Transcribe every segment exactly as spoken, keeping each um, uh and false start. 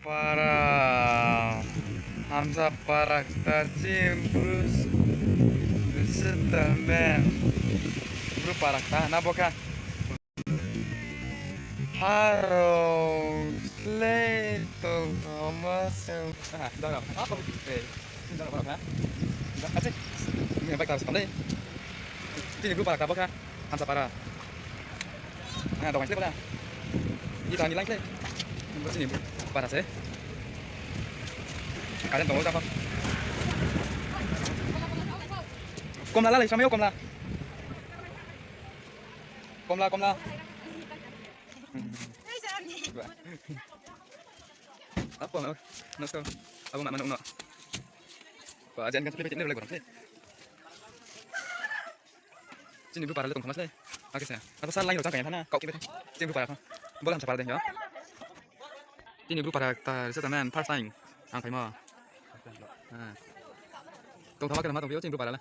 Para, Hamsa para kta chini Bru settlement. Bru para kta na bo kha. Haro slei tongthoma se. Ah, dagra. Apa? Eh, dagra para kta. Aceh. Ini bike taruh sekali. Chini Bru para kta bo kha. Hamsa para. Nah, dokan slei pala. Ita ni lain slei. Bo chini para se. Karen tong o japa. Komla lalai samai o komla. Komla, komla. Apa no? Nosto. Abo ma mano no. Ba jen kan slei bai chini level gorong slei. Chini Bru para le tongthoma slei. Akhe se. Abo sal line rao chang kaya thana, kau kibe. Chini Bru para pho. Bo le Hamsa para de yo. Chini Bru para kta resettlement first time. Ang phaimo. Ah. Tongthoma khe ma tongphi o chini Bru para le.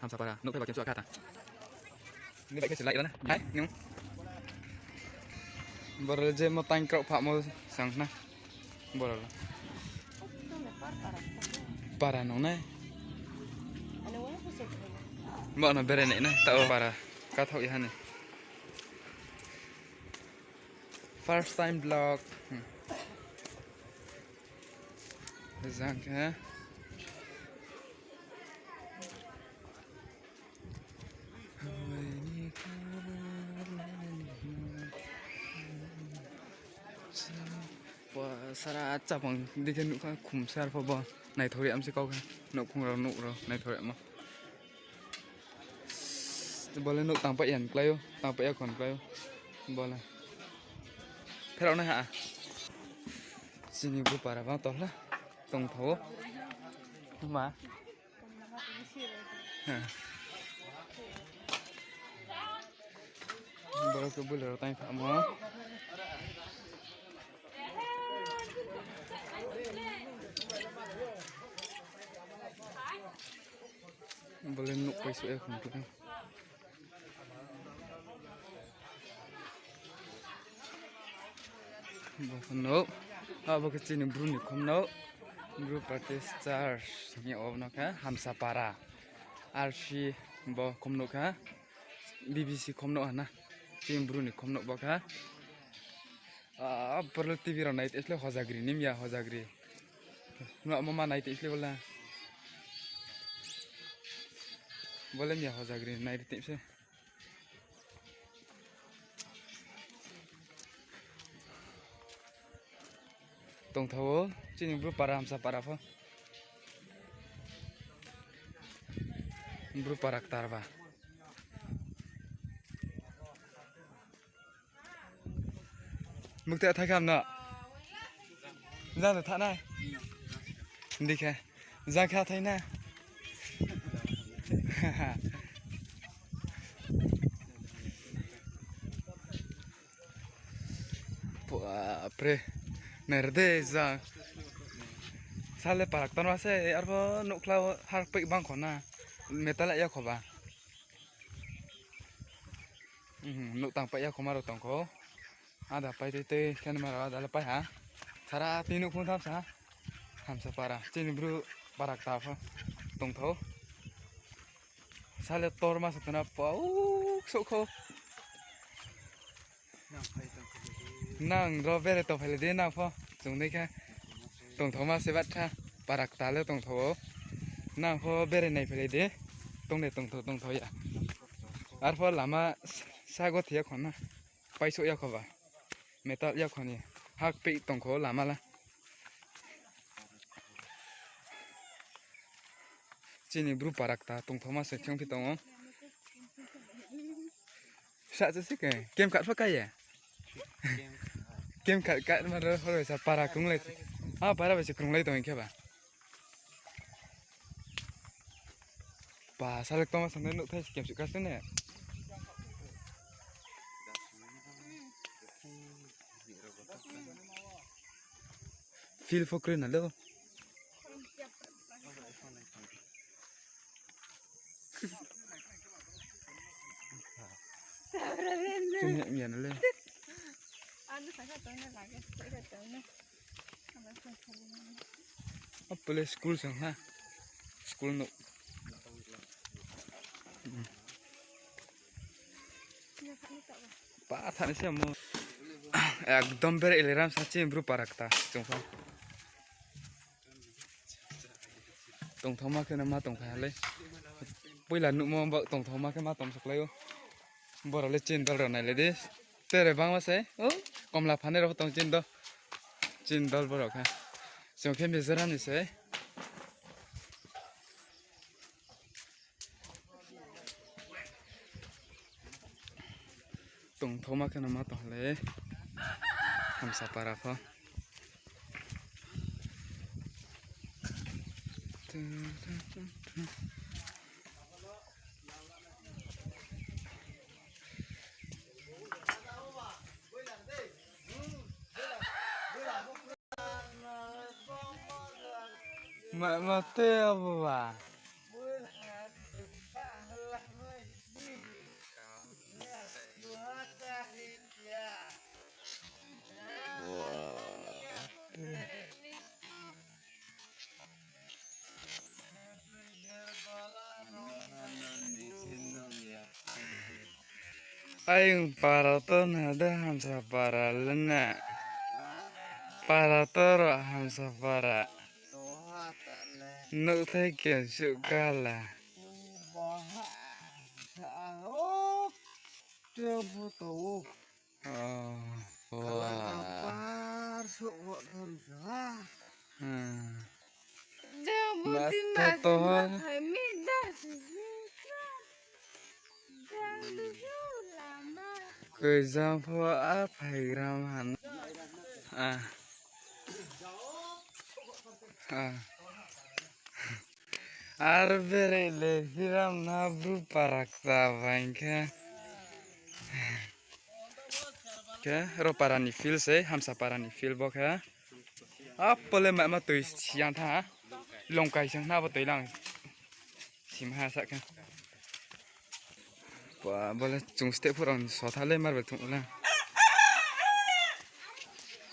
Hamsa para, nouh phai ba khe msu akha ta. Ni bai khe se lai ra na. Hai, nung. Boro je mo tang krao phamo sang na. Boro la. Para nung nai. Mo no bere nai na, tao para. Kathok ya ni. First time vlog. Hmm. Jang khe. Sara chapang dikhe nuhkha khumsar pho bo. Naithok ri amsi kau khe. Nouhkhong rao nuh rao naithok ri ma. Bo le nouh tangpai ya klái o, tangpai ya khon klái o. Bo le. Pherao nai ha. Chini Bru para bang tola. Tongthao. Ma. Borok khe bwlai rok tang phamo. Bo le nouh paisuh ya khum khe. Bo khe nouh. Abo khe chini Bru ni khom nouh. Bru Baptist Church hing ye obo no khe Hamsa para. R C bo khom nouh khe. B B C khom nouh ha na. Chini Bru ni khom nouh bo khe. Ah, porlo T V rao nai tei sle hojagri nim ya hojagri. Nung amo ma nai tei sle bo le. Bo le miya hojagri nai ri tei se. Tongthao, chini Bru para Hamsa para pho. Bru para ktar ba. Mukte thai kham no. Jang de thanai. Dikhe. Jang kha thai na. Bapre. Nai re de jang. Sale parak tanma se arpho nukhla har pik bang kho na. Metal ya kho ba. Nuh tang pai ya kho ma rao tong kho. Ada pai tei tei khe ma rao ada le pai ha. Sara tini nuh phung tham sa. Hamsa para. Chini Bru para kta pho tongthao. Sale tor ma sa tona pau ksoh kho. Nang ro bere tongphai le di nang pho. Chung dei khe. Tongthao ma se bat kha. Para kta le tongthao o. Nang pho bere naiphai le di. Tong de tongthao tongthao ya. Arpho lama sa gothi ya kho na. Paisouh ya kho ba. Metal ya kho ni. Hak pik tong kho lama la. Chini Bru para kta tongthao ma se thiong phi tong o. Sa se si ke. Kem khat pho kai ye. Kem khat khat ma ro horo sa para krunglai. Ha para bai se krunglai tong khe ba. Pa, salek tongma sangnai nuhthai si kemsih kha sini. Field pho kroi na lo. Chung hek miya na le. Apole school sang ha. School no. Pa thani se mo. Ekdom bere eleram sa chini bru para kta chungkha. Tongthaoma khe no ma tongphai ha le. Poila nuhmo bo tongthaoma khe ma tong saklai ou. Borok le chini dol rao nai le di. Tere bangma se. O, komla phani rao tong chini dol. Chini dol borok khe. Chung khe Mizoram ni se. Tongthaoma khe no ma tong le. Hamsapara pho. Ma, ma te abo ba. Ayung para to na de hamsa para le na. Para to ro hamsa para. Nuhthai ke sukala. Oh, wah. Par sok wak tham sa. Hmm. Matha to ha. Koi jang pho a phaigram han. Ah. Ah. Ar bere le phiram na bru para kta bai khe. Khe ro para ni field se, hamsa para ni field bo khe. Apole ma, ma tui siyan tha. Longkai seng na bo tui lang. Sim ha sa khe. Ba, bole chung step phuro sotha le marble thung le.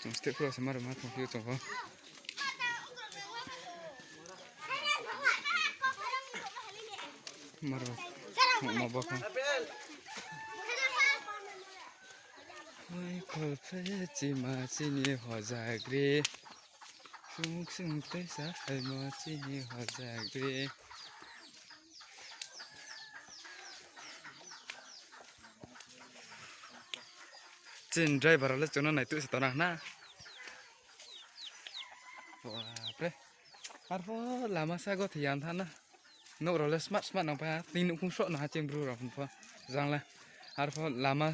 Chung step phuro se marble ma thung phiu chung pho. Marble thung ma bo kha. Oi, kholpheh chima chini hojagri. Sung sung teisa phaimo chini hojagri. Chini driver le chung no naituh se tona na. Bapre. Arpho lama sa go thiyan tha na. Nouh rao le smart smart nang pha. Tini nuhkhung sroh nang ha chini bru rao pho. Jang le. Arpho lama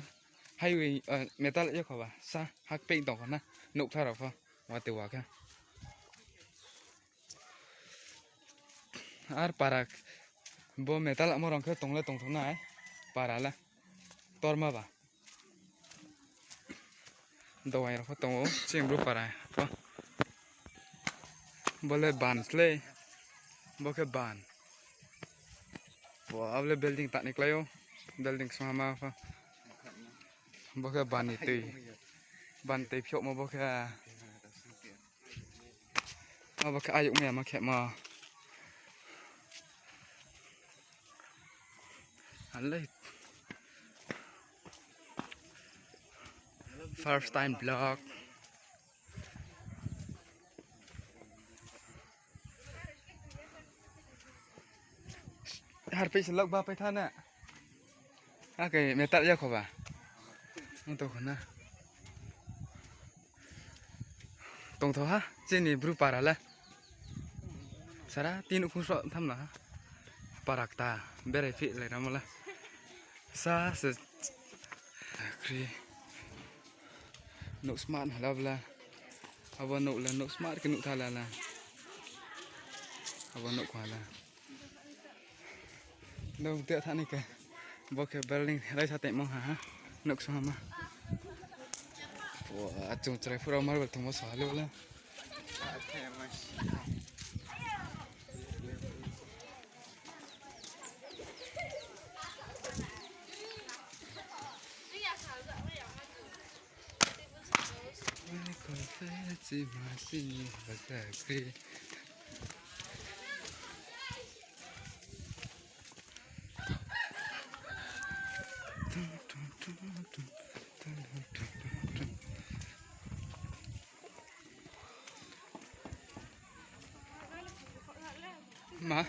highway, eh, metal yakho ba. Sa hak pek tong kho na. Nouh kha rao pho. Wa te wa khe. Ar para bo metal amo rong khe tong le tong thung nai. Para le. Torma ba. Dowai rao pho tong ou, chini bru para pho. Bo le ban slei. Bo khe ban. Bo, abo le building tani klái ou. Building song ha ma pho. Bo khe ban ni tui. Ban tui phiouhmo bo khe. Abo khe ayuk maya ma khemo. Alai. First time vlog. Harpei se lok ba pai tha na. Ake metal yakho ba. Ang tongkho na. Tongtho ha, chini bru para le. Sara tin ukhung sroh tham na ha. Para kta, berai phi lai ramo le. Sa se kri. Nouh smart hala bla. Abo nouh le nouh smart khe nuh tha la la. Abo nouh kha la. Nung te thani khe. Bo khe building raisa tongmo ha ha. Nouh song ha ma. Wa, achung chrai phura marble thungmo so halo le. Ma?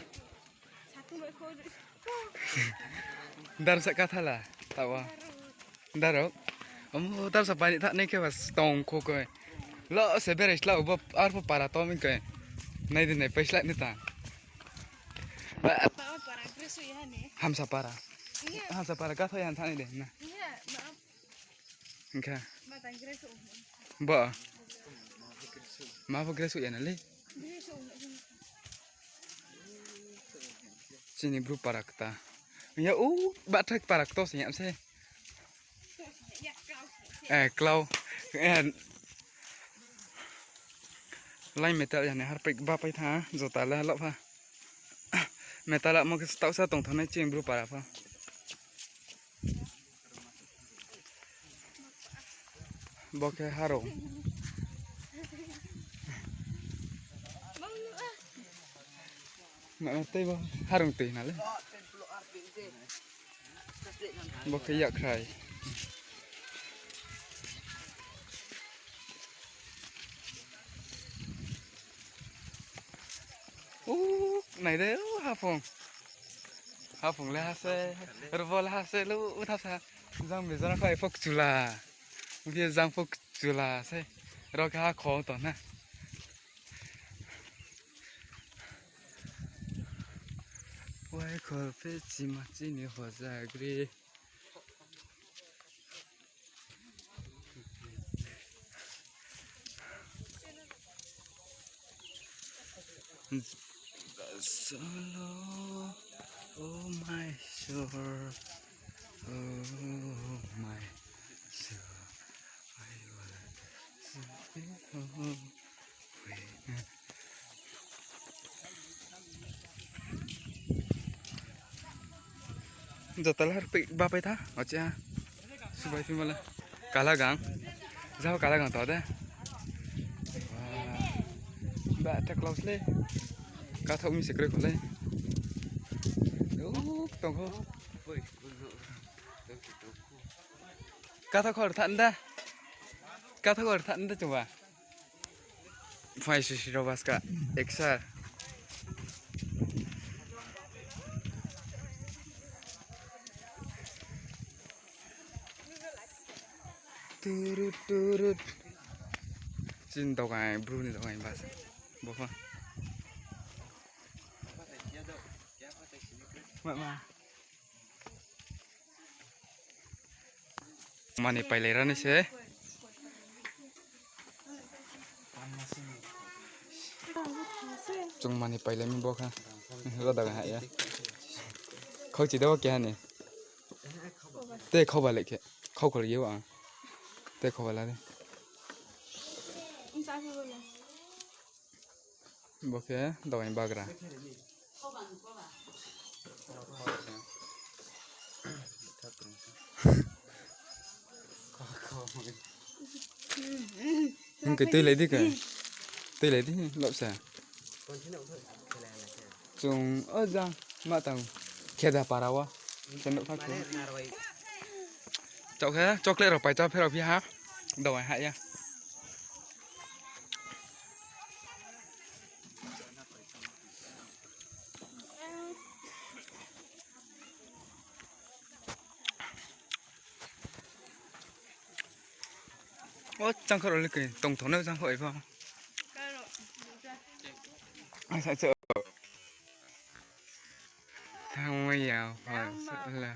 Dar sa katha la, taoh wo. Daro. Omo dar sa pai ni thanng nai khe ba tong kho koi. Lo se berai sla ubo arphuh para to mi koi. Nai di nai pai sla ni ta. Ba. Hamsa para. Hamsa para katha ya thanng nai de na. Hingkha. Bo. Ma pho gre suh ya na le. Chini bru para kta. Ya u bathak para kto se ya se. Eh, klau. Eh, lai metal ya ni harpek ba pai tha, jota la lo pha. Metal amo khe taoh sa tong thanai chini bru para pha. Bo khe harung. Ma tei bo harung tui na le. Bo khe yakkhrai. U, nai de, u, haphung. Haphung le ha se, rbo le ha se, lu, u, tha sa. Jang bejara khai pho kchula. Bia jang pho kchula se. Ro khe ha kho to na. Wai kho phe chima chini hojagri. Solo, oh my soul, oh my soul, I worship you. Jota le harpik ba pai tha, ochi ha. Subai phi mala. Kala gang. Jao kala gang to de. Ba tha close le. Kathok mi se kroi kho le. Uk tong kho. Kathok khor tha nda. Kathok khor tha nda chungba. Phai sisi rok baska eksa. Turut, turut. Chini dogai, bru ni dogai bas. Bo pha. Ma, ma. Mani pailai ra ni se. Chung mani pailai mi bo kha. Roda ha ya. Khauchi de bo keha ni. Te khauba le khe. Khau khol ye wa. Te khauba la de. Bo khe dogai bagra. Hing khe tuilai di khe. Tuilai di, lobsa. Chung, o jang, ma tang. Kheda para wo. Khe nuh kha khe. Chok khe, chocolate rao pai cha pherao phi ha. Dogai ha ya. O changkhor le khe tong thong nai changkhor ipho. Asa se. Thangmai ya, ha, se la.